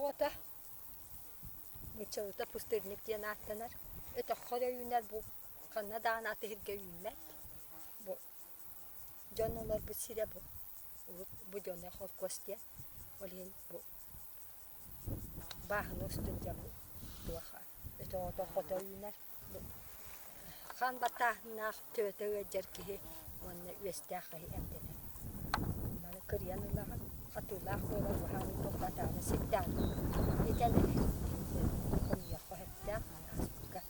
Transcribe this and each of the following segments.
Өтөх ото, нууччалыыта пустырник диэн ааттанар. Өтөххө эрэ үүнэр бу ханна даҕаны атыһырга үүммэт. Бу дьон олорбут сирэ бу. Урут бу дьоно холкуос диэн. Ол иһин бу бааһына устун дьэ бу туох өтөх ото хото үүнэр. Хаан баттааһыннаах төбөтө ыалдьар киһи уонна үөстээх киһи эмтэнэр. Маны кырыйан ылаҕын, хатыылаах буолар уһааны туохтаатаҕына ситтэҕинэ итэн эрэр. Хомуйуохха сөптөөх, маны ааспыкка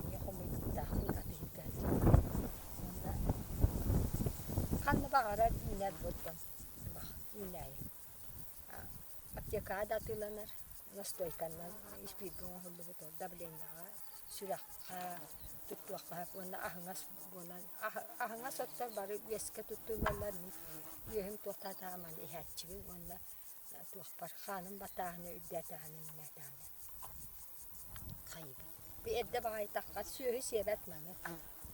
эмиэ хомуйбуттаахпын атыыһыкка сылдьабын. Уонна ханна баҕарар үүнэр буолтон туох үүнээйи. Аптекаҕа да атыыланар, настойканнан испииргэ оҥоһуллубут ол давлениеҕа, сүрэххэ туттуохха сөп уонна аһыҥас буолан аһыҥас оттор бары үөскэ туттуллаллар мин үөһүм туохтаатаҕым аны иһээччибин уонна туохпар хааным баттааһына үрдээтэҕинэ иҥнээтэҕинэ хайыыбын. Бу эрдэ баҕайытахха сүөһү сиэбэт маны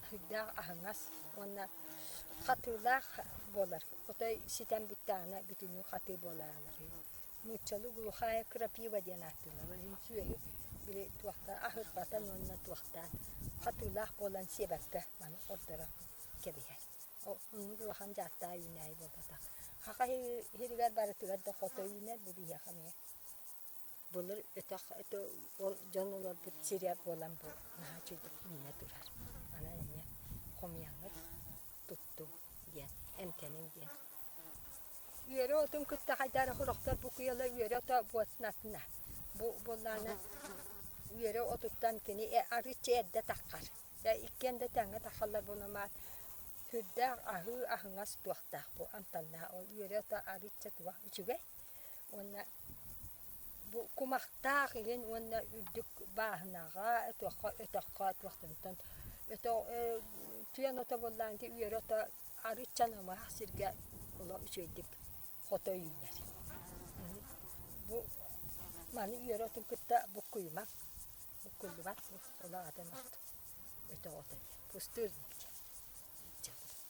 сүрдээх аһыҥас уонна хатыылаах буолар Отой ситэн бүттэҕинэ бүтүннүү хатыы буолаалар. Нууччалыы глухая крапива диэн ааттыыллар. Ол иһин сүөһү били туохтаан аһырҕатан уонна туохтаан хатыылаах буолан сиэбэккэ маны ордоро кэбиһэр. Оннук улахан дьааттаах үүнээйи буолбатах. Хаха иһиригэр барытыгар да хото үүнэр бу биһиэхэ эмиэ Былыр өтөх ол дьон олорбут сирэ буолан бу наһаа үчүгэйдик үүнэ турар. Онон эмиэ хомуйаҥҥыт туттуҥ диэн, эмтэниҥ диэн. Үөрэ отун кытта хайдах эрэ сорохтор букуйалар үөрэ ото буотнатына. Бу буоллаҕына үөрэ отуттан кини арыычча эрдэ таххар. Дьэ иккиэн да тэҥҥэ таххаллар буолумаат сүрдээх аһыы аһыҥас туохтаах бу амтаннаах ол үөрэ ото арыычча туох үчүгэй уонна бу кумахтаах илин уонна үрдүк бааһынаҕа туохха өтөххө туохтан өтөх түөн ото буоллаҕына ити үөрэ ото арыычча намыһах сиргэ олох үчүгэйдик хото үүнэр. Бу маны үөрэ отун кытта буккуйумаҥ, буккуллубат олох атын от өтөх ото диэн пустырник.